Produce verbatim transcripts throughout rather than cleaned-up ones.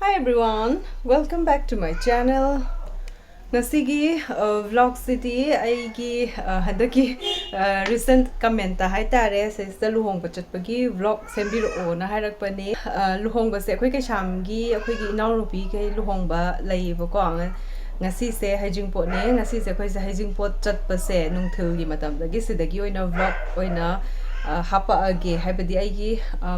Hi everyone, welcome back to my channel. ꯉꯁꯤꯒꯤ ꯕ꯭ꯂꯣꯒꯁꯤꯗꯤ ꯑꯩꯒꯤ ꯑ, ꯍꯟꯗꯛꯀꯤ ꯔꯤꯁꯦꯟꯠ ꯀꯃꯦꯟꯠꯇ ꯍꯥꯏꯇꯥꯔꯦ, ꯁꯤꯁꯤꯗ ꯂꯨꯍꯣꯡꯕ ꯆꯠꯄꯒꯤ ꯕ꯭ꯂꯣꯒ ꯁꯦꯝꯕꯤꯔꯛꯑꯣꯅ ꯍꯥꯏꯔꯛꯄꯅꯦ꯫ ꯑ, ꯂꯨꯍꯣꯡꯕꯁꯦ ꯑꯩꯈꯣꯏ ꯀꯩꯁꯥꯝꯒꯤ ꯑꯩꯈꯣꯏꯒꯤ ꯏꯅꯥꯎꯅꯨꯄꯤꯈꯩ ꯂꯨꯍꯣꯡꯕ ꯂꯩꯌꯦꯕꯀꯣ꯫ ꯉ- ꯉꯁꯤꯁꯦ ꯍꯩꯖꯤꯡꯄꯣꯠꯅꯦ꯫ ꯉꯁꯤꯁꯦ ꯑꯩꯈꯣꯏꯁꯦ ꯍꯩꯖꯤꯡꯄꯣꯠ ꯆꯠꯄꯁꯦ ꯅꯨꯡꯊꯤꯜꯒꯤ ꯃꯇꯝꯗꯒꯤ ꯁꯤꯗꯒꯤ ꯑꯣꯏꯅ ꯕ꯭ꯂꯣꯒ ꯑꯣꯏꯅ ꯑ, ꯍꯥꯞꯄꯛꯑꯒꯦ꯫ ꯍꯥꯏꯕꯗꯤ ꯑꯩꯒꯤ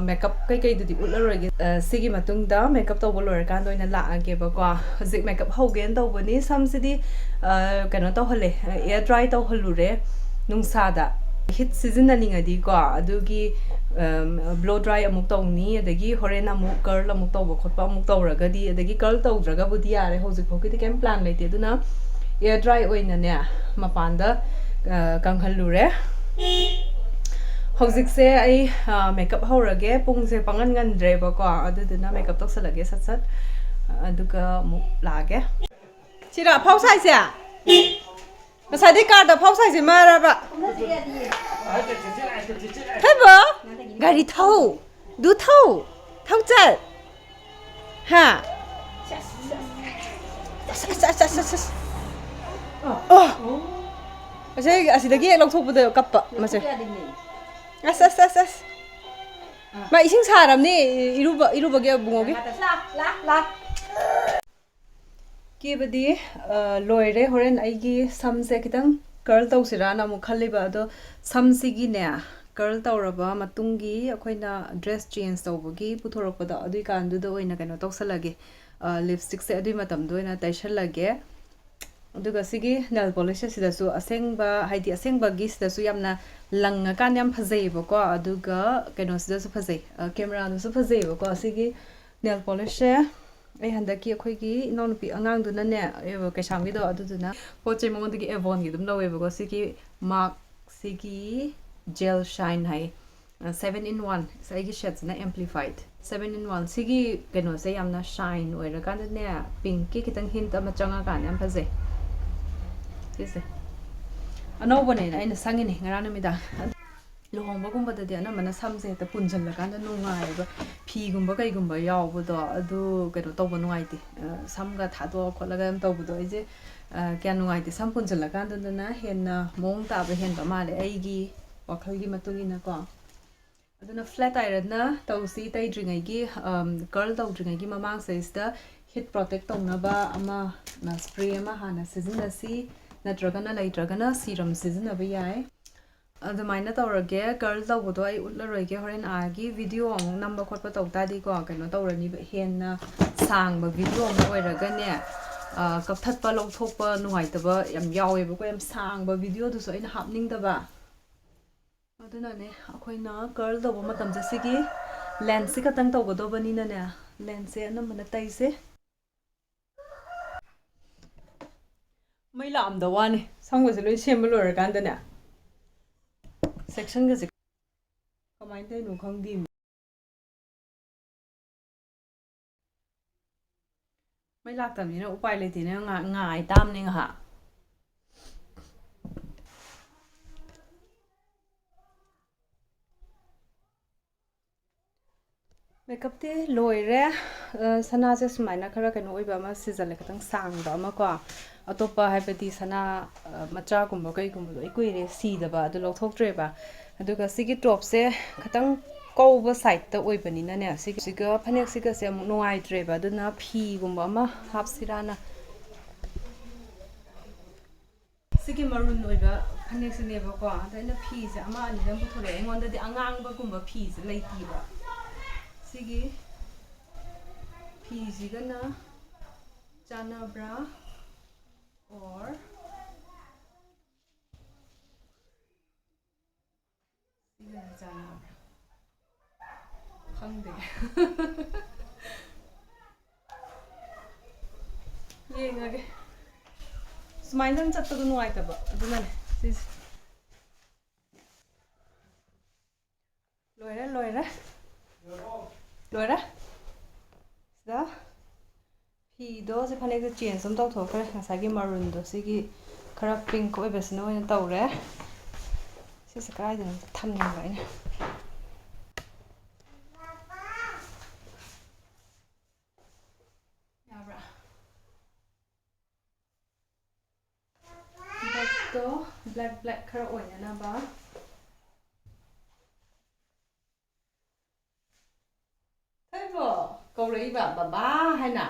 ꯃꯦꯀꯞ ꯀꯩꯀꯩꯗꯨꯗꯤ ꯎꯠꯂꯔꯣꯏꯒꯦ꯫ ꯑ, ꯁꯤꯒꯤ ꯃꯇꯨꯡꯗ ꯃꯦꯀꯞ ꯇꯧꯕ ꯂꯣꯏꯔꯀꯥꯟꯗ ꯑꯣꯏꯅ ꯂꯥꯛꯑꯒꯦꯕꯀꯣ꯫ ꯍꯧꯖꯤꯛ ꯃꯦꯀꯞ ꯍꯧꯒꯦꯅ ꯇꯧꯕꯅꯤ꯫ ꯁꯝꯁꯤꯗꯤ ꯑ, ꯀꯩꯅꯣ ꯇꯧꯍꯜꯂꯦ, ꯑꯦꯌꯔ ꯗ꯭ꯔꯥꯏ ꯇꯧꯍꯜꯂꯨꯔꯦ ꯅꯨꯡꯁꯥꯗ꯫ ꯍꯤꯠ ꯁꯤꯖꯤꯟꯅꯅꯤꯡꯉꯗꯤꯀꯣ, ꯑꯗꯨꯒꯤ ꯕ꯭ꯂꯣ ꯗ꯭ꯔꯥꯏ ꯑꯃꯨꯛ ꯇꯧꯅꯤ, ꯑꯗꯒꯤ ꯍꯣꯔꯦꯟ ꯑꯃꯨꯛ ꯀꯔꯜ ꯑꯃꯨꯛ ꯇꯧꯕ ꯈꯣꯠꯄ ꯑꯃꯨꯛ ꯇꯧꯔꯒꯗꯤ, ꯑꯗꯒꯤ ꯀꯔꯜ ꯇꯧꯗ꯭ꯔꯒꯕꯨꯗꯤ ꯌꯥꯔꯦ꯫ ꯍꯧꯖꯤꯛ ꯐꯥꯎꯒꯤꯗꯤ ꯀꯩꯝ ꯄ꯭ꯂꯥꯟ ꯂꯩꯇꯦ꯫ ꯑꯗꯨꯅ ꯑꯦꯌꯔ ꯗ꯭ꯔꯥꯏ ꯑꯣꯏꯅꯅꯦ ꯃꯄꯥꯟꯗ ꯑ, ꯀꯪꯍꯜꯂꯨꯔꯦ꯫ ꯍꯧꯖꯤꯛꯁꯦ ꯑꯩ ꯃꯦꯀꯞ ꯍꯧꯔꯒꯦ꯫ ꯄꯨꯡꯁꯦ ꯄꯥꯡꯉꯟ ꯉꯟꯗ꯭ꯔꯦꯕꯀꯣ, ꯑꯗꯨꯗꯨꯅ ꯃꯦꯀꯞ ꯇꯧꯁꯜꯂꯒꯦ ꯁꯠ ꯁꯠ, ꯑꯗꯨꯒ ꯑꯃꯨꯛ ꯂꯥꯛꯑꯒꯦ꯫ ꯁꯤꯔ ꯑꯐꯥꯎ ꯁꯥꯏꯁꯦ? ꯉꯁꯥꯏꯗꯩ ꯀꯥꯔꯗ ꯑꯐꯥꯎ ꯁꯥꯏꯁꯦ ꯃꯥꯔꯕ? ꯍꯩꯕꯣ, ꯒꯥꯔꯤ ꯊꯧ꯫ ꯗꯨ ꯊꯧ꯫ ꯊꯧ ꯆꯠ꯫ ꯍꯥ? ꯑꯁ, ꯑꯁ, ꯑꯁ, ꯑꯁ, ꯑꯁ, ꯑꯁ꯫ ꯑꯣ꯫ ꯑꯁꯤ, ꯑꯁꯤꯗꯒꯤ ꯍꯦꯛ ꯂꯧꯊꯣꯛꯄꯗ ꯀꯞꯄ ꯃꯁꯦ꯫ ꯑꯁ, ꯑꯁ, ꯑꯁ, ꯑꯁ꯫ ꯃꯥ ꯏꯁꯤꯡ ꯁꯥꯔꯝꯅꯤ, ꯏꯔꯨꯕ, ꯏꯔꯨꯕꯒꯤ ꯑꯕꯨꯡꯉꯣꯒꯤ꯫ ꯀꯦꯕꯗꯤ, ꯑ, ꯂꯣꯏꯔꯦ꯫ ꯍꯣꯔꯦꯟ ꯑꯩꯒꯤ ꯁꯝꯁꯦ ꯈꯤꯇꯪ ꯀꯔꯜ ꯇꯧꯁꯤꯔꯥꯅ ꯑꯃꯨꯛ ꯈꯜꯂꯤꯕ, ꯑꯗꯣ ꯁꯝꯁꯤꯒꯤꯅꯦ, ꯀꯔꯜ ꯇꯧꯔꯕ ꯃꯇꯨꯡꯒꯤ ꯑꯩꯈꯣꯏꯅ ꯗ꯭ꯔꯦꯁ ꯆꯦꯟꯖ ꯇꯧꯕꯒꯤ ꯄꯨꯊꯣꯔꯛꯄꯗꯣ, ꯑꯗꯨꯏꯀꯥꯟꯗꯨꯗ ꯑꯣꯏꯅ ꯀꯩꯅꯣ ꯇꯧꯁꯜꯂꯒꯦ, ꯑ, ꯂꯤꯞꯁꯇꯤꯛꯁꯦ ꯑꯗꯨꯏ ꯃꯇꯝꯗ ꯑꯣꯏꯅ ꯇꯩꯁꯜꯂꯒꯦ꯫ ꯑꯗꯨꯒ ꯁꯤꯒꯤ ꯅꯦꯜ ꯄꯣꯂꯤꯁꯁꯦ ꯁꯤꯗꯁꯨ ꯑꯁꯦꯡꯕ, ꯍꯥꯏꯗꯤ ꯑꯁꯦꯡꯕꯒꯤ ꯁꯤꯗꯁꯨ ꯌꯥꯝꯅ ꯂꯪꯉꯀꯥꯟꯗ ꯌꯥꯝ ꯐꯖꯩꯌꯦꯕꯀꯣ, ꯑꯗꯨꯒ ꯀꯩꯅꯣꯁꯤꯗꯁꯨ ꯐꯖꯩ, ꯑ, ꯀꯦꯃꯦꯔꯥꯗꯁꯨ ꯐꯖꯩꯌꯦꯕꯀꯣ꯫ ꯁꯤꯒꯤ ꯅꯦꯜ ꯄꯣꯂꯤꯁꯁꯦ ꯑꯩ ꯍꯟꯗꯛꯀꯤ ꯑꯩꯈꯣꯏꯒꯤ ꯏꯅꯥꯎꯅꯨꯄꯤ ꯑꯉꯥꯡꯗꯨꯅꯅꯦ, ꯑꯦ, ꯀꯩꯁꯥꯝꯒꯤꯗꯣ, ꯑꯗꯨꯗꯨꯅ ꯄꯣꯠ ꯆꯩ ꯃꯉꯣꯟꯗꯒꯤ ꯑꯦꯚꯣꯟꯒꯤ ꯑꯗꯨꯝ ꯂꯧꯋꯦꯕꯀꯣ꯫ ꯁꯤꯒꯤ ꯃꯥꯛ, ꯁꯤꯒꯤ ꯖꯦꯜ ꯁꯥꯏꯟ ꯍꯥꯏ, ꯁꯚꯦꯟ ꯏꯟ ꯋꯥꯟ꯫ ꯑꯩꯒꯤ ꯁꯦꯠꯁꯤꯅ ꯑꯦꯝꯄ꯭ꯂꯤꯐꯥꯏꯠ ꯁꯚꯦꯟ ꯏꯟ ꯋꯥꯟ꯫ ꯁꯤꯒꯤ ꯀꯩꯅꯣꯁꯦ ꯌꯥꯝꯅ ꯁꯥꯏꯟ ꯑꯣꯏꯔꯀꯥꯟꯗꯅꯦ, ꯄꯤꯡꯛꯀꯤ ꯈꯤꯇꯪ ꯍꯤꯟꯠ ꯑꯃ ꯆꯪꯉꯀꯥꯟꯗ ꯌꯥꯝ ꯐꯖꯩ ꯁꯤꯁꯦ꯫ ꯑꯅꯧꯕꯅꯦꯅ ꯑꯩꯅ ꯁꯪꯉꯤꯅꯦ ꯉꯔꯥꯡ ꯅꯨꯃꯤꯗꯥꯡ꯫ ꯂꯨꯍꯣꯡꯕꯒꯨꯝꯕꯗꯗꯤ ꯑꯅꯝꯕꯅ ꯁꯝꯁꯦ ꯍꯦꯛꯇ ꯄꯨꯟꯁꯤꯜꯂꯀꯥꯟꯗ ꯅꯨꯡꯉꯥꯏꯌꯦꯕ꯫ ꯐꯤꯒꯨꯝꯕ ꯀꯩꯒꯨꯝꯕ ꯌꯥꯎꯕꯗꯣ ꯑꯗꯨ ꯀꯩꯅꯣ ꯇꯧꯕ ꯅꯨꯡꯉꯥꯏꯇꯦ꯫ ꯑ, ꯁꯝꯒ ꯊꯥꯗꯣꯛꯑ ꯈꯣꯠꯂꯒ ꯌꯥꯝ ꯇꯧꯕꯗꯣ ꯑꯩꯁꯦ, ꯑ, ꯀꯌꯥ ꯅꯨꯡꯉꯥꯏꯇꯦ꯫ ꯁꯝ ꯄꯨꯟꯁꯤꯜꯂꯀꯥꯟꯗꯅ ꯍꯦꯟꯅ ꯃꯑꯣꯡ ꯇꯥꯕ ꯍꯦꯟꯕ ꯃꯥꯜꯂꯦ ꯑꯩꯒꯤ ꯋꯥꯈꯜꯒꯤ ꯃꯇꯨꯡ ꯏꯟꯅꯀꯣ꯫ ꯑꯗꯨꯅ flat ironꯅ ꯇꯧꯁꯤ꯫ ꯇꯩꯗ꯭ꯔꯤꯉꯩꯒꯤ, ꯑꯝ, curl ꯇꯧꯗ꯭ꯔꯤꯉꯩꯒꯤ ꯃꯃꯥꯡꯁꯤꯗꯩꯁꯤꯗ heat protect ꯇꯧꯅꯕ ꯑꯃ, ꯑ, spray ꯑꯃ ꯍꯥꯟꯅ ꯁꯤꯖꯤꯟꯅꯁꯤ, ꯅꯠꯇ꯭ꯔꯒꯅ ꯂꯩꯇ꯭ꯔꯒꯅ serum ꯁꯤꯖꯤꯟꯅꯕ ꯌꯥꯏ꯫ ꯑꯗꯨꯃꯥꯏꯅ ꯇꯧꯔꯒꯦ꯫ Curl ꯇꯧꯕꯗꯣ ꯑꯩ ꯎꯠꯂꯔꯣꯏꯒꯦ, ꯍꯣꯔꯦꯟ ꯑꯥꯒꯤ video ꯑꯃꯨꯛ ꯅꯝꯕ ꯈꯣꯠꯄ ꯇꯧ ꯇꯥꯔꯗꯤꯀꯣ, ꯀꯩꯅꯣ ꯇꯧꯔꯅꯤꯕ, ꯍꯦꯟꯅ ꯁꯥꯡꯕ video ꯑꯃ ꯑꯣꯏꯔꯒꯅꯦ, ꯑ, ꯀꯛꯊꯠꯄ ꯂꯧꯊꯣꯛꯄ ꯅꯨꯡꯉꯥꯏꯇꯕ ꯌꯥꯝ ꯌꯥꯎꯋꯦꯕꯀꯣ, ꯌꯥꯝ ꯁꯥꯡꯕ videoꯗꯨꯁꯨ ꯑꯩꯅ ꯍꯥꯞꯅꯤꯡꯗꯕ꯫ ꯑꯗꯨꯅꯅꯦ ꯑꯩꯈꯣꯏꯅ curl ꯇꯧꯕ ꯃꯇꯝꯗ ꯁꯤꯒꯤ lengthꯁꯤ ꯈꯛꯇꯪ ꯇꯧꯒꯗꯧꯕꯅꯤꯅꯅꯦ, lengthꯁꯦ ꯑꯅꯝꯕꯅ ꯇꯩꯁꯦ꯫ ꯃꯩ ꯂꯥꯛꯑꯝꯗ ꯋꯥꯅꯤ, ꯁꯝꯒꯁꯦ ꯂꯣꯏ ꯁꯦꯝꯕ ꯂꯣꯏꯔꯀꯥꯟꯗꯅꯦ, sectionꯒꯁꯦ ꯀꯃꯥꯏꯅ ꯇꯧꯔꯤꯅꯣ ꯈꯪꯗꯦ꯫ ꯃꯩ ꯂꯥꯛꯇꯕꯅꯤꯅ ꯎꯄꯥꯏ ꯂꯩꯇꯦꯅꯦ, ꯉꯥ-, ꯉꯥꯏ ꯇꯥꯕꯅꯦ ꯉꯥꯏꯍꯥꯛ꯫ Makeupꯇꯤ ꯂꯣꯏꯔꯦ꯫ ꯑ, ꯁꯅꯥꯁꯦ ꯁꯨꯃꯥꯏꯅ ꯈꯔ ꯀꯩꯅꯣ ꯑꯣꯏꯕ ꯑꯃ ꯁꯤꯖꯜꯂꯦ, ꯈꯤꯇꯪ ꯁꯥꯡꯕ ꯑꯃꯀꯣ꯫ ꯑꯇꯣꯞꯄ ꯍꯥꯏꯕꯗꯤ ꯁꯅꯥ, ꯑ, ꯃꯆꯥꯒꯨꯝꯕ ꯀꯩꯒꯨꯝꯕꯗꯣ ꯑꯩ ꯀꯨꯏꯔꯦ ꯁꯤꯗꯕ, ꯑꯗꯨ ꯂꯧꯊꯣꯛꯇ꯭ꯔꯦꯕ꯫ ꯑꯗꯨꯒ ꯁꯤꯒꯤ topꯁꯦ ꯈꯤꯇꯪ ꯀꯧꯕ sideꯇ ꯑꯣꯏꯕꯅꯤꯅꯅꯦ, ꯁꯤꯒ ꯐꯅꯦꯛꯁꯤꯒꯁꯦ ꯑꯃꯨꯛ ꯅꯨꯡꯉꯥꯏꯇ꯭ꯔꯦꯕ, ꯑꯗꯨꯅ ꯐꯤꯒꯨꯝꯕ ꯑꯃ ꯍꯥꯞꯁꯤꯔꯥꯅ꯫ ꯁꯤꯒꯤ maroon ꯑꯣꯏꯕ ꯐꯅꯦꯛꯁꯤꯅꯦꯕꯀꯣ, ꯑꯗ ꯑꯩꯅ ꯐꯤꯁꯦ ꯑꯃ ꯑꯅꯤꯗꯪ ꯄꯨꯊꯣꯔꯛꯑꯦ꯫ ꯑꯩꯉꯣꯟꯗꯗꯤ ꯑꯉꯥꯡꯕꯒꯨꯝꯕ ꯐꯤꯁꯦ ꯂꯩꯇꯦꯕ꯫ ꯁꯤꯒꯤ ꯐꯤꯁꯤꯒꯅ ꯆꯥꯟꯅꯕ꯭ꯔꯥ, or ꯁꯤꯒ ꯆꯥꯟꯅꯕ꯭ꯔꯥ? ꯈꯪꯗꯦ꯫ ꯌꯦꯡꯉꯒꯦ꯫ ꯁꯨꯃꯥꯏꯅꯗꯪ ꯆꯠꯄꯗꯣ ꯅꯨꯡꯉꯥꯏꯇꯕ, ꯑꯗꯨꯅꯅꯦ ꯁꯤꯁꯦ꯫ ꯂꯣꯏꯔꯦ, ꯂꯣꯏꯔꯦ꯫ ꯂꯣꯏꯔꯦ꯫ ꯁꯤꯗ ꯐꯤꯗꯣ, ꯁꯤ ꯐꯅꯦꯛꯁꯦ change ꯑꯃ ꯇꯧꯊꯣꯛꯈ꯭ꯔꯦ꯫ ꯉꯁꯥꯏꯒꯤ maroonꯗꯣ, ꯁꯤꯒꯤ ꯈꯔ pink ꯑꯣꯏꯕꯁꯤꯅ ꯑꯣꯏꯅ ꯇꯧꯔꯦ꯫ ꯁꯤꯁꯦ ꯀꯗꯥꯏꯗꯅꯣ ꯊꯝꯅꯤꯡꯕ ꯑꯩꯅ꯫ ꯌꯥꯕ꯭ꯔꯥ? ꯕ꯭ꯂꯦꯛꯇꯣ, ꯕ꯭ꯂꯦꯛ, ꯕ꯭ꯂꯦꯛ ꯈꯔ ꯑꯣꯏꯅꯅꯕ꯫ ꯊꯣꯏꯕꯣ ꯀꯧꯔꯛꯏꯕ ꯕꯕꯥ ꯍꯥꯏꯅ꯫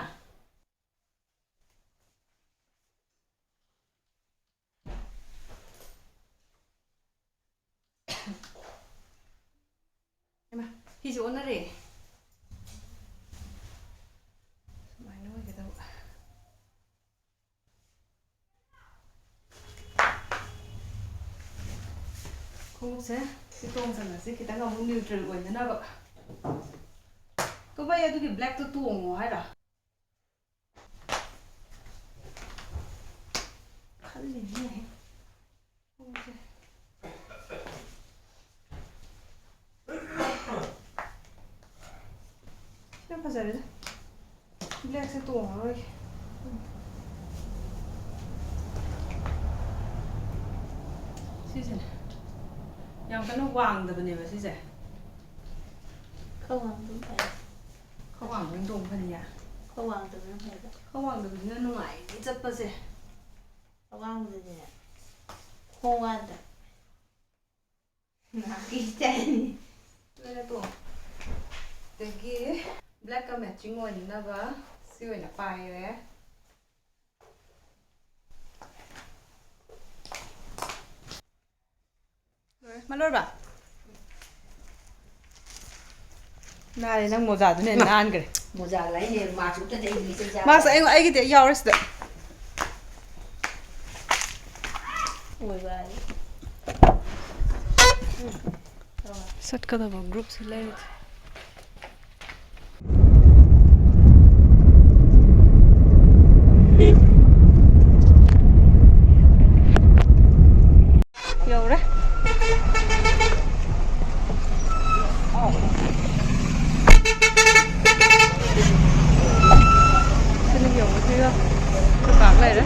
ꯍꯩꯃꯥ, ꯐꯤꯁꯦ ꯑꯣꯟꯅꯔꯦ꯫ ꯁꯨꯃꯥꯏꯅ ꯑꯣꯏꯒꯗꯕ꯫ ꯈꯣꯡꯎꯞꯁꯦ ꯁꯤ ꯇꯣꯡꯁꯤꯜꯂꯁꯤ, ꯈꯤꯇꯪ ꯑꯃꯨꯛ ꯅ꯭ꯌꯨꯇ꯭ꯔꯦꯜ ꯑꯣꯏꯅꯅꯕ꯫ ꯇꯣꯝꯕ, ꯑꯩ ꯑꯗꯨꯒꯤ ꯕ꯭ꯂꯦꯛꯇꯣ ꯇꯣꯡꯉꯣ ꯍꯥꯏꯔꯣ? ꯈꯜꯂꯤꯅꯦ꯫ ꯈꯣꯡꯎꯞꯁꯦ꯫ ꯁꯤꯅ ꯐꯖꯔꯦꯗ꯫ ꯕ꯭ꯂꯦꯛꯁꯦ ꯇꯣꯡꯉꯔꯣꯏꯒꯦ꯫ ꯁꯤꯁꯤꯅꯦ꯫ ꯌꯥꯝ ꯀꯟꯅ ꯋꯥꯡꯗꯕꯅꯦꯕ ꯁꯤꯁꯦ꯫ ꯈꯔ ꯋꯥꯡꯕꯅ ꯐꯩ꯫ ꯈꯔ ꯋꯥꯡꯕꯅ ꯇꯣꯡ ꯐꯅꯤꯌꯦ꯫ ꯈꯔ ꯋꯥꯡꯗꯕꯅ ꯐꯩꯕ꯫ ꯈꯔ ꯋꯥꯡꯗꯕꯁꯤꯅ ꯅꯨꯡꯉꯥꯏꯅꯤ ꯆꯠꯄꯁꯦ꯫ ꯑꯋꯥꯡꯕꯗꯗꯤꯅꯦ ꯈꯣꯡ ꯋꯥꯗ꯭ꯔꯥ? ꯅꯥꯀꯤ ꯆꯥꯏꯅꯤ꯫ ꯂꯣꯏꯔꯦ ꯇꯣ꯫ ꯑꯗꯒꯤ ꯕ꯭ꯂꯦꯛꯀ ꯃꯦꯠꯆꯤꯡ ꯑꯣꯏꯅꯅꯕ ꯁꯤ ꯑꯣꯏꯅ ꯄꯥꯏꯔꯦ꯫ ꯂꯣꯏꯔꯦ꯫ ꯃꯂꯣꯏꯕ꯫ ꯅꯥꯔꯦ ꯅꯪ ꯃꯣꯖꯥꯗꯨꯅ ꯍꯦꯟꯅ ꯅꯥꯟꯈ꯭ꯔꯦ꯫ ꯃꯣꯖꯥ ꯂꯩꯅꯦ, ꯃꯥꯁꯨ ꯑꯝꯇ ꯂꯩꯅꯤ, ꯆꯩ ꯆꯥꯕ꯫ ꯃꯥꯁ ꯑꯩꯉꯣꯟ-, ꯑꯩꯒꯤꯗꯤ ꯌꯥꯎꯔꯦ ꯁꯤꯗ꯫ ꯑꯣꯏꯕ ꯍꯥꯏ꯫ ꯆꯠꯀꯗꯕ ꯒ꯭ꯔꯨꯞꯁꯤ ꯂꯩꯔꯗꯤ꯫ ꯌꯧꯔꯦ꯫ ꯁꯤꯅ ꯌꯧꯕꯁꯤꯒ ꯈꯨꯄꯥꯛ ꯂꯩꯔꯦ꯫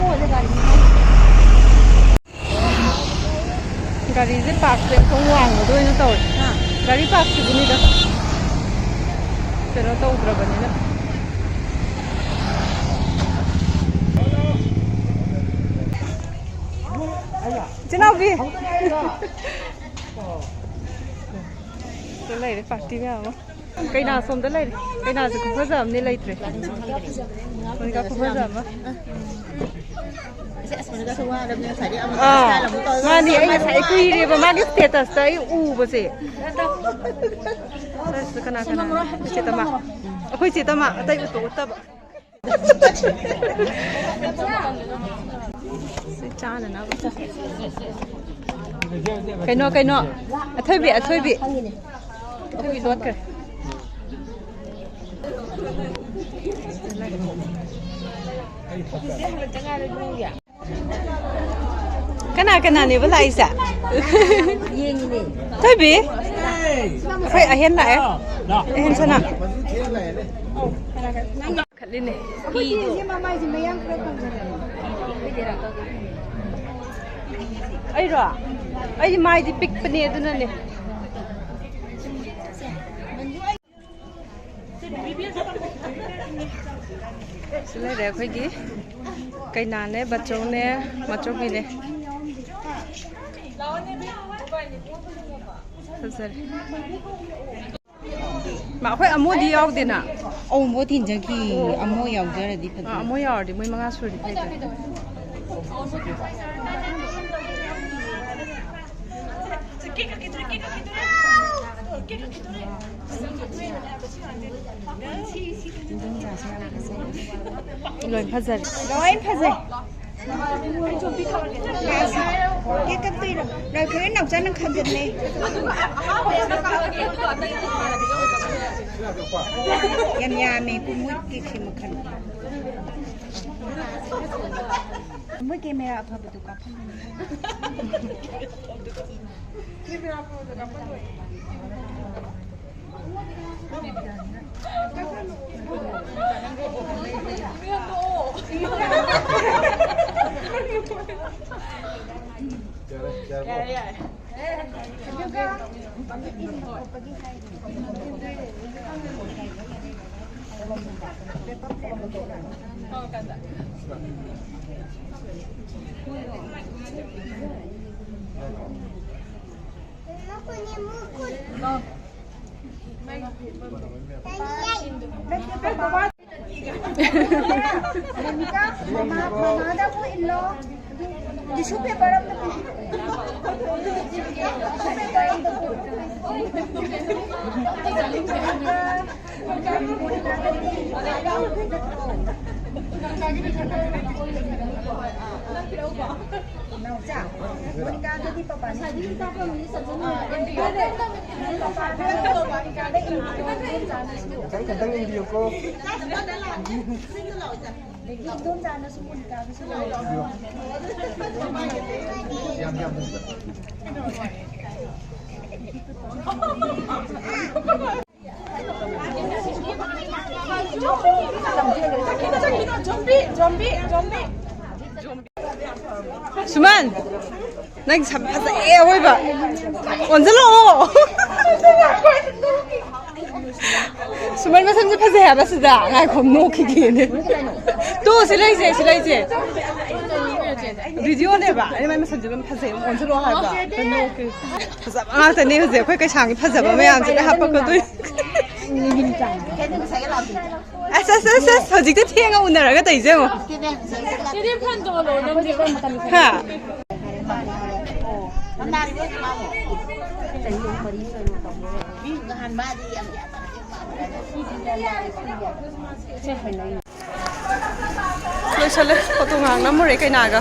ꯒꯥꯔꯤꯁꯦ ꯄꯥꯔꯛꯁꯦ ꯊꯣꯡ ꯋꯥꯡꯕꯗ ꯑꯣꯏꯅ ꯇꯧꯔꯦ꯫ ꯒꯥꯔꯤ ꯄꯥꯔꯛꯁꯤꯕꯨꯅꯤꯗ꯫ ꯀꯩꯅꯣ ꯇꯧꯗ꯭ꯔꯕꯅꯤꯅ꯫ ꯏꯆꯤꯟ ꯏꯅꯥꯎꯕꯤ꯫ ꯁꯤꯗ ꯂꯩꯔꯦ ꯄꯥꯔꯇꯤ ꯃꯌꯥꯝ ꯑꯃ꯫ ꯀꯩꯅꯥ ꯁꯣꯝꯗ ꯂꯩꯔꯦ꯫ ꯀꯩꯅꯥꯁꯦ ꯈꯨꯐꯖ ꯑꯃꯅꯤ ꯂꯩꯇ꯭ꯔꯦ꯫ ꯃꯣꯅꯤꯀꯥ ꯈꯨꯐꯖ ꯑꯃ꯫ ꯑꯥ, ꯃꯥꯅꯤ, ꯑꯩ ꯉꯁꯥꯏ ꯀꯨꯏꯔꯦꯕ ꯃꯥꯒꯤ status ꯇ ꯑꯩ ꯎꯕꯁꯦ꯫ ꯁꯤꯗ ꯀꯅꯥ ꯀꯅꯥ? ꯑꯩꯈꯣꯏ ꯆꯦ ꯇꯃꯥ꯫ ꯑꯩꯈꯣꯏ ꯆꯦ ꯇꯃꯥ, ꯑꯇꯩ ꯎꯠꯇ ꯎꯠꯇꯕ꯫ ꯁꯤ ꯆꯥꯅꯅꯕ꯫ ꯀꯩꯅꯣ, ꯀꯩꯅꯣ? ꯑꯊꯣꯏꯕꯤ, ꯑꯊꯣꯏꯕꯤ꯫ ꯑꯊꯣꯏꯕꯤ ꯂꯣꯠꯈ꯭ꯔꯦ꯫ ꯀꯅꯥ ꯀꯅꯥꯅꯦꯕ ꯂꯥꯛꯏꯁꯦ? ꯌꯦꯡꯉꯤꯅꯦ꯫ ꯊꯣꯏꯕꯤ, ꯑꯩꯈꯣꯏ ꯑꯍꯦꯟ ꯂꯥꯛꯑꯦ꯫ ꯑꯍꯦꯟ ꯁꯅꯥ꯫ ꯈꯠꯂꯤꯅꯦ꯫ ꯑꯩꯈꯣꯏ ꯏꯆꯦꯁꯦ ꯃꯃꯥꯏꯁꯦ ꯃꯌꯥꯡ ꯈꯔ ꯀꯪꯖꯜꯂꯦ꯫ ꯑꯩꯔꯣ? ꯑꯩꯗꯤ ꯃꯥꯏꯗꯤ ꯄꯤꯛꯄꯅꯦ, ꯑꯗꯨꯅꯅꯦ꯫ ꯁꯤ ꯂꯩꯔꯦ ꯑꯩꯈꯣꯏꯒꯤ ꯀꯩꯅꯥꯅꯦ, ꯕꯆꯧꯅꯦ, ꯃꯆꯧꯕꯤꯅꯦ꯫ ꯐꯖꯔꯦ꯫ ꯃꯥ, ꯑꯩꯈꯣꯏ ꯑꯃꯣꯗꯤ ꯌꯥꯎꯗꯦꯅ꯫ ꯑꯃꯣ ꯊꯤꯟꯖꯈꯤ꯫ ꯑꯃꯣ ꯌꯥꯎꯖꯔꯗꯤ ꯐꯖꯅ꯫ ꯑꯥ, ꯑꯃꯣ ꯌꯥꯎꯔꯗꯤ ꯃꯣꯏ ꯃꯉꯥ ꯁꯨꯔꯗꯤ ꯐꯩꯗꯅ꯫ ꯂꯣꯏ ꯐꯖꯔꯦ꯫ ꯂꯣꯏ ꯐꯖꯩ꯫ ꯀꯦꯛ ꯀꯛꯇꯣꯏꯔꯣ? ꯂꯣꯏ ꯐꯖꯩ, ꯅꯥꯎꯆꯥ ꯅꯪ ꯈꯟꯖꯟꯅꯩ꯫ ꯌꯥꯝ ꯌꯥꯝꯃꯦ ꯄꯨꯡꯃꯣꯏ ꯀꯦꯛꯁꯦ ꯃꯈꯜ꯫ ꯃꯣꯏ ꯀꯦꯃꯦꯔꯥ ꯑꯐꯕꯗꯨ ꯀꯥꯞꯍꯜꯂꯨꯅꯦ꯫ ꯌꯥꯔꯦ, ꯌꯥꯔꯦ꯫ ꯃꯣꯅꯤꯀꯥ, ꯃꯃꯥ, ꯃꯃꯥꯗ ꯑꯃꯨꯛ ꯏꯜꯂꯣ꯫ ꯇꯤꯁꯨ ꯄꯦꯄꯔ ꯑꯝꯇ ꯄꯤꯕꯤꯌꯨ꯫ ꯇꯤꯁꯨ ꯄꯦꯄꯔ ꯑꯝꯇ ꯄꯤꯕꯤꯌꯨ꯫ ꯅꯥꯎꯆꯥ, ꯃꯣꯅꯤꯀꯥꯗꯗꯤ ꯄꯄꯥꯅ ꯏꯟꯕꯤꯌꯨ꯫ ꯄꯄꯥꯅ ꯃꯣꯅꯤꯀꯥꯗ ꯏꯟꯕꯤꯌꯨ꯫ ꯈꯤꯇꯪ, ꯈꯤꯇꯪ ꯏꯟꯕꯤꯌꯨꯀꯣ꯫ ꯑꯗꯒꯤ ꯏꯟꯗꯣꯝꯆꯥꯅꯁꯨ ꯃꯣꯅꯤꯀꯥꯗꯁꯨ ꯂꯧꯔꯣ꯫ ꯌꯥꯝ, ꯌꯥꯝ ꯏꯟꯕ꯫ ꯁꯨꯃꯟ, ꯅꯪ ꯁꯝ ꯐꯖꯩꯌꯦ ꯑꯑꯣꯏꯕ꯫ ꯑꯣꯟꯁꯤꯜꯂꯛꯑꯣ꯫ ꯁꯨꯃꯟ ꯃꯁꯝꯁꯦ ꯐꯖꯩ ꯍꯥꯏꯕ ꯁꯤꯗ꯫ ꯉꯥꯏꯈꯣ, ꯅꯣꯛꯈꯤꯒꯦꯅꯦ꯫ ꯇꯨ, ꯁꯤ ꯂꯩꯁꯦ, ꯁꯤ ꯂꯩꯁꯦ꯫ ꯚꯤꯗꯤꯑꯣꯅꯦꯕ꯫ ꯑꯩꯅ ꯃꯥꯏ ꯃꯁꯝꯁꯦ ꯑꯗꯨꯝ ꯐꯖꯩ, ꯑꯣꯟꯁꯤꯜꯂꯛꯑꯣ ꯍꯥꯏꯕ꯫ ꯅꯣꯛꯈꯤ꯫ ꯐꯖꯕ ꯉꯥꯛꯇꯅꯦ ꯍꯧꯖꯤꯛ ꯑꯩꯈꯣꯏ ꯀꯩꯁꯥꯝꯒꯤ ꯐꯖꯕ ꯃꯌꯥꯝꯁꯦ ꯂꯣꯏ ꯍꯥꯄꯛꯀꯗꯣꯏꯅꯤ꯫ ꯑꯁ, ꯑꯁ, ꯑꯁ, ꯑꯁ, ꯍꯧꯖꯤꯛꯇꯤ ꯊꯦꯡꯉ ꯎꯅꯔꯒ ꯇꯧꯏꯁꯦ ꯌꯦꯡꯉꯣ꯫ ꯁꯤꯗꯤ ꯐꯟꯗꯣꯂꯣ ꯅꯪꯗꯤ꯫ ꯍꯥ? ꯃꯤ ꯅꯍꯥꯟ ꯃꯥꯗꯤ ꯌꯥꯝ ꯂꯣꯏꯁꯜꯂꯦ, ꯐꯣꯇꯣ ꯉꯥꯏꯍꯥꯛ ꯅꯝꯃꯨꯔꯦ ꯀꯩꯅꯥꯒ꯫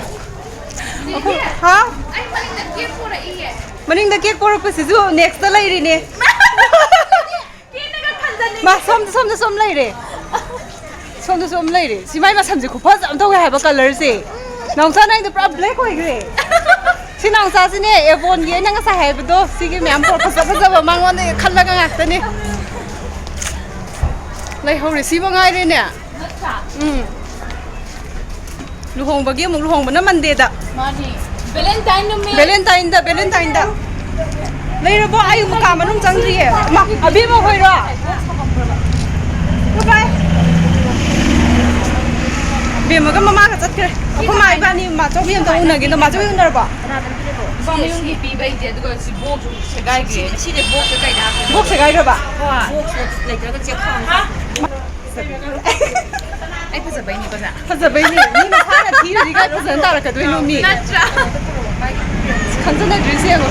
ꯑꯩꯈꯣꯏ, ꯍꯥ? ꯑꯩ ꯃꯅꯤꯡꯗ ꯀꯦꯛ ꯄꯣꯔꯛꯏꯌꯦ꯫ ꯃꯅꯤꯡꯗ ꯀꯦꯛ ꯄꯣꯔꯛꯄꯁꯤꯁꯨ ꯅꯦꯛꯁꯇ ꯂꯩꯔꯤꯅꯦ꯫ ꯀꯦꯛꯅꯒ ꯊꯥꯡꯖꯟꯅꯤꯡꯉꯦ꯫ ꯃꯥ ꯁꯣꯝꯗ, ꯁꯣꯝꯗ ꯁꯣꯝ ꯂꯩꯔꯦ꯫ ꯁꯣꯝꯗꯁꯨ ꯑꯃ ꯂꯩꯔꯦ꯫ ꯁꯤ ꯃꯥꯏ ꯃꯁꯝꯁꯦ ꯈꯨꯐꯖ ꯑꯃ ꯇꯧꯋꯦ ꯍꯥꯏꯕ ꯀꯂꯔꯁꯦ꯫ ꯅꯥꯎꯆꯥ ꯅꯪꯗꯣ ꯄꯨꯔꯥ ꯕ꯭ꯂꯦꯛ ꯑꯣꯏꯈ꯭ꯔꯦ꯫ ꯁꯤ ꯅꯥꯎꯆꯥꯁꯤꯅꯦ ꯑꯦꯕꯣꯟꯒꯤ ꯑꯩꯅ ꯉꯁꯥꯏ ꯍꯥꯏꯕꯗꯣ ꯁꯤꯒꯤ ꯃꯌꯥꯝ ꯐꯖ ꯐꯖꯕ ꯃꯉꯣꯟꯗ ꯈꯜꯂꯒ ꯉꯥꯛꯇꯅꯦ꯫ ꯂꯩꯍꯧꯔꯦ ꯁꯤ ꯃꯉꯥꯏꯔꯦꯅꯦ꯫ ꯎꯝ꯫ ꯂꯨꯍꯣꯡꯕꯒꯤ ꯑꯃꯨꯛ ꯂꯨꯍꯣꯡꯕꯅ ꯃꯟꯗꯦꯗ꯫ ꯃꯥꯅꯤ꯫ ꯚꯦꯂꯦꯟꯇꯥꯏꯟ ꯅꯨꯃꯤꯠ꯫ ꯚꯦꯂꯦꯟꯇꯥꯏꯟꯗ, ꯚꯦꯂꯦꯟꯇꯥꯏꯟꯗ꯫ ꯂꯩꯔꯕꯣ? ꯑꯩ ꯃꯨꯀꯥ ꯃꯅꯨꯡ ꯆꯪꯗ꯭ꯔꯤꯌꯦ꯫ ꯃꯥ, ꯑꯕꯦꯝꯃ ꯍꯣꯏꯔꯣ? ꯕꯥꯏ꯫ ꯑꯕꯦꯝꯃꯒ ꯃꯃꯥꯒ ꯆꯠꯈ꯭ꯔꯦ꯫ ꯑꯩꯈꯣꯏ ꯃꯥ ꯏꯕꯥꯅꯤ ꯃꯥꯆꯧꯕꯤ ꯑꯝꯇ ꯎꯅꯒꯦ꯫ ꯃꯥꯆꯧꯕꯤ ꯎꯅꯔꯕꯣ? ꯃꯌꯨꯝꯒꯤ ꯄꯤꯕꯩꯗꯤ, ꯑꯗꯨꯒ ꯁꯤ ꯕꯣꯛꯁ ꯁꯦꯒꯥꯏꯈ꯭ꯔꯦ꯫ ꯁꯤꯗꯤ ꯕꯣꯛꯁꯇ ꯀꯩꯗ ꯍꯥꯞꯄꯤꯅꯣ? ꯕꯣꯛꯁ ꯁꯦꯒꯥꯏꯈ꯭ꯔꯕ? ꯍꯣꯏ꯫ ꯕꯣꯛꯁ ꯂꯩꯇ꯭ꯔꯒ ꯆꯦꯛ ꯊꯥꯎ꯫ ꯑꯩ ꯐꯖꯕꯩꯅꯤꯀꯣ, ꯁꯦ꯫ ꯐꯖꯕꯩꯅꯤ꯫ ꯃꯤ ꯃꯁꯥꯅ ꯊꯤꯔꯗꯤ ꯀꯥꯏ ꯐꯖꯅ ꯇꯥꯔꯛꯀꯗꯣꯏꯅꯣ, ꯃꯤ? ꯅꯠꯇ꯭ꯔꯥ? ꯈꯪꯖꯟꯅꯗ꯭ꯔꯤꯁꯦ ꯌꯦꯡꯉꯣ꯫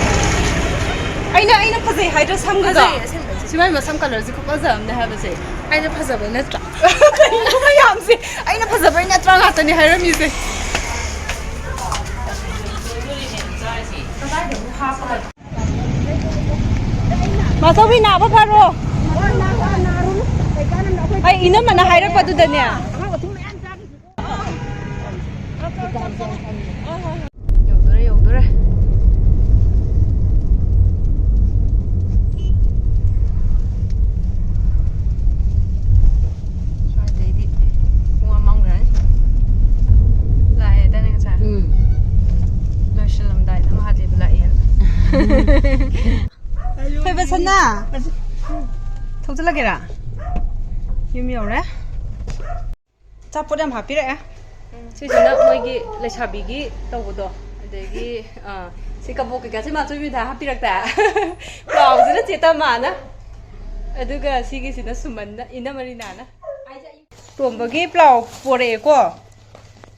ꯑꯩꯅ, ꯑꯩꯅ ꯐꯖꯩ ꯍꯥꯏꯗ꯭ꯔꯥ ꯁꯝꯒꯗꯣ? ꯐꯖꯩ, ꯑꯁꯦꯡꯕꯩ꯫ ꯁꯤ ꯃꯥꯏ ꯃꯁꯝ ꯀꯂꯔꯁꯦ ꯈꯨꯐꯖ ꯑꯃꯅꯦ ꯍꯥꯏꯕꯁꯦ꯫ ꯑꯩꯅ ꯐꯖꯕꯩ ꯅꯠꯇ꯭ꯔꯥ? ꯀꯩꯅꯣ ꯃꯌꯥꯝꯁꯦ? ꯑꯩꯅ ꯐꯖꯕꯩ ꯅꯠꯇ꯭ꯔꯥ ꯉꯥꯛꯇꯅꯦ ꯍꯥꯏꯔꯝꯃꯤꯁꯦ꯫ ꯃꯥꯆꯧꯕꯤ, ꯅꯥꯕ ꯐꯔꯣ꯫ ꯑꯩ ꯏꯅꯝꯃꯅ ꯍꯥꯏꯔꯛꯄꯗꯨꯗꯅꯦ꯫ ꯌꯧꯗꯣꯔꯦ, ꯌꯧꯗꯣꯔꯦ꯫ ꯁ꯭ꯋꯥꯏꯗꯩꯗꯤ ꯄꯨꯡ ꯑꯃ ꯃꯝꯈ꯭ꯔꯅꯤ꯫ ꯂꯥꯛꯑꯦꯗꯅꯦ ꯉꯁꯥꯏ꯫ ꯎꯝ꯫ ꯂꯣꯏꯁꯤꯜꯂꯝꯗꯥꯏꯗ ꯃꯍꯥꯗꯦꯕ ꯂꯥꯛꯑꯦꯅ꯫ ꯊꯣꯏꯕ ꯁꯅꯥ꯫ ꯊꯣꯛꯆꯜꯂꯒꯦꯔꯥ? ꯌꯨꯝ ꯌꯧꯔꯦ꯫ ꯑꯆꯥꯄꯣꯠ ꯌꯥꯝ ꯍꯥꯞꯄꯤꯔꯛꯑꯦ꯫ ꯁꯤꯁꯤꯅ ꯃꯣꯏꯒꯤ ꯂꯩꯁꯥꯕꯤꯒꯤ ꯇꯧꯕꯗꯣ꯫ ꯑꯗꯒꯤ, ꯑ, ꯁꯤ ꯀꯕꯣꯛ ꯀꯩꯀꯥꯁꯦ ꯃꯥꯆꯧꯕꯤ ꯃꯊꯥ ꯍꯥꯞꯄꯤꯔꯛꯇ꯫ ꯄ꯭ꯂꯥꯎꯁꯤꯅ ꯆꯦ ꯇꯃꯥꯅ꯫ ꯑꯗꯨꯒ ꯁꯤꯒꯤꯁꯤꯅ ꯁꯨꯃꯟꯅ, ꯏꯅꯝꯃ ꯔꯤꯅꯥꯅ꯫ ꯇꯣꯝꯕꯒꯤ ꯄ꯭ꯂꯥꯎ ꯄꯣꯔꯛꯑꯦꯀꯣ꯫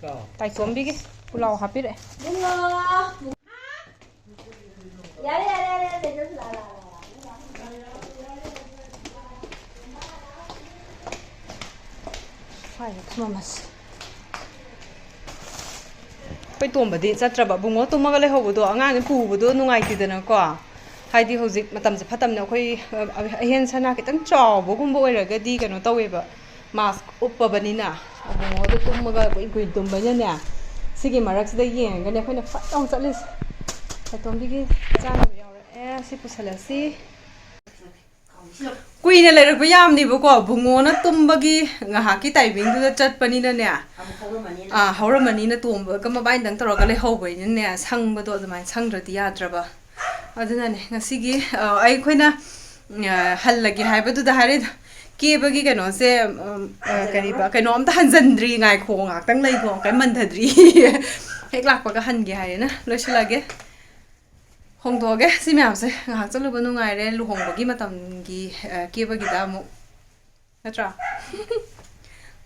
ꯄ꯭ꯂꯥꯎ꯫ ꯇꯥꯏꯇꯣꯝꯕꯤꯒꯤ ꯄꯨꯂꯥꯎ ꯍꯥꯞꯄꯤꯔꯛꯑꯦ꯫ ꯌꯥꯔꯦ, ꯌꯥꯔꯦ, ꯌꯥꯔꯦ, ꯌꯥꯔꯦ꯫ ꯁ꯭ꯋꯥꯏꯗ ꯊꯝꯃꯝꯃꯁꯤ꯫ ꯑꯩꯈꯣꯏ ꯇꯣꯝꯕꯗꯤ ꯆꯠꯇ꯭ꯔꯕ꯫ ꯕꯨꯡꯉꯣ ꯇꯨꯝꯃꯒ ꯂꯩꯍꯧꯕꯗꯣ, ꯑꯉꯥꯡꯅꯤ ꯄꯨꯕꯗꯣ ꯅꯨꯡꯉꯥꯏꯇꯦꯗꯅꯀꯣ꯫ ꯍꯥꯏꯗꯤ ꯍꯧꯖꯤꯛ ꯃꯇꯝꯁꯦ ꯐꯠꯇꯕꯅꯤꯅ ꯑꯩꯈꯣꯏ, ꯑ, ꯑꯍꯦꯟ ꯁꯅꯥ ꯈꯤꯇꯪ ꯆꯥꯎꯕꯒꯨꯝꯕ ꯑꯣꯏꯔꯒꯗꯤ ꯀꯩꯅꯣ ꯇꯧꯋꯦꯕ꯫ ꯃꯥꯁꯛ ꯎꯞꯄꯕꯅꯤꯅ꯫ ꯕꯨꯡꯉꯣꯗꯣ ꯇꯨꯝꯃꯒ ꯀꯨꯏ ꯀꯨꯏ ꯇꯨꯝꯕꯅꯤꯅꯅꯦ꯫ ꯁꯤꯒꯤ ꯃꯔꯛꯁꯤꯗ ꯌꯦꯡꯉꯒꯅꯦ ꯑꯩꯈꯣꯏꯅ ꯐꯠ ꯂꯥꯎ ꯆꯠꯂꯤꯁꯦ꯫ ꯇꯥꯏꯇꯣꯝꯕꯤꯒꯤ ꯆꯥꯅꯕ ꯌꯥꯎꯔꯛꯑꯦ꯫ ꯁꯤ ꯄꯨꯁꯜꯂꯁꯤ꯫ ꯀꯨꯏꯅ ꯂꯩꯔꯛꯄ ꯌꯥꯝꯅꯦꯕꯀꯣ, ꯕꯨꯡꯉꯣꯅ ꯇꯨꯝꯕꯒꯤ ꯉꯥꯏꯍꯥꯛꯀꯤ timingꯗꯨꯗ ꯆꯠꯄꯅꯤꯅꯅꯦ꯫ ꯑꯃꯨꯛ ꯍꯧꯔꯝꯃꯅꯤꯅ꯫ ꯑꯥ, ꯍꯧꯔꯝꯃꯅꯤꯅ ꯇꯣꯝꯕꯒ ꯃꯕꯥꯏꯅꯤꯗꯪ ꯇꯧꯔꯒ ꯂꯩꯍꯧꯕꯅꯤꯅꯅꯦ, ꯁꯪꯕꯗꯣ ꯑꯗꯨꯃꯥꯏꯅ ꯁꯪꯗ꯭ꯔꯗꯤ ꯌꯥꯗ꯭ꯔꯕ꯫ ꯑꯗꯨꯅꯅꯦ ꯉꯁꯤꯒꯤ ꯑ, ꯑꯩꯈꯣꯏꯅ ꯑ, ꯍꯜꯂꯒꯦ ꯍꯥꯏꯕꯗꯨꯗ ꯍꯥꯏꯔꯦꯗ, ꯀꯦꯕꯒꯤ ꯀꯩꯅꯣꯁꯦ ꯎꯝ, ꯑ, ꯀꯔꯤꯕ ꯀꯩꯅꯣ ꯑꯝꯇ ꯍꯟꯖꯟꯗ꯭ꯔꯤ, ꯉꯥꯏꯈꯣ ꯉꯥꯛꯇꯪ ꯂꯩꯈꯣ, ꯀꯩꯝ ꯃꯟꯊꯗ꯭ꯔꯤ. ꯍꯦꯛ ꯂꯥꯛꯄꯒ ꯍꯟꯒꯦ ꯍꯥꯏꯔꯦꯅ. ꯂꯣꯏꯁꯤꯜꯂꯒꯦ, ꯍꯣꯡꯗꯣꯛꯑꯒꯦ. ꯁꯤ ꯃꯌꯥꯝꯁꯦ ꯉꯥꯏꯍꯥꯛ ꯆꯠꯂꯨꯕ ꯅꯨꯡꯉꯥꯏꯔꯦ, ꯂꯨꯍꯣꯡꯕꯒꯤ ꯃꯇꯝꯒꯤ ꯑ, ꯀꯦꯕꯒꯤꯗ ꯑꯃꯨꯛ, ꯅꯠꯇ꯭ꯔꯥ?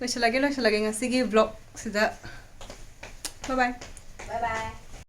ꯂꯣꯏꯁꯤꯜꯂꯒꯦ, ꯂꯣꯏꯁꯤꯜꯂꯒꯦ ꯉꯁꯤꯒꯤ ꯕ꯭ꯂꯣꯛꯁꯤꯗ. ꯕꯥꯏ ꯕꯥꯏ.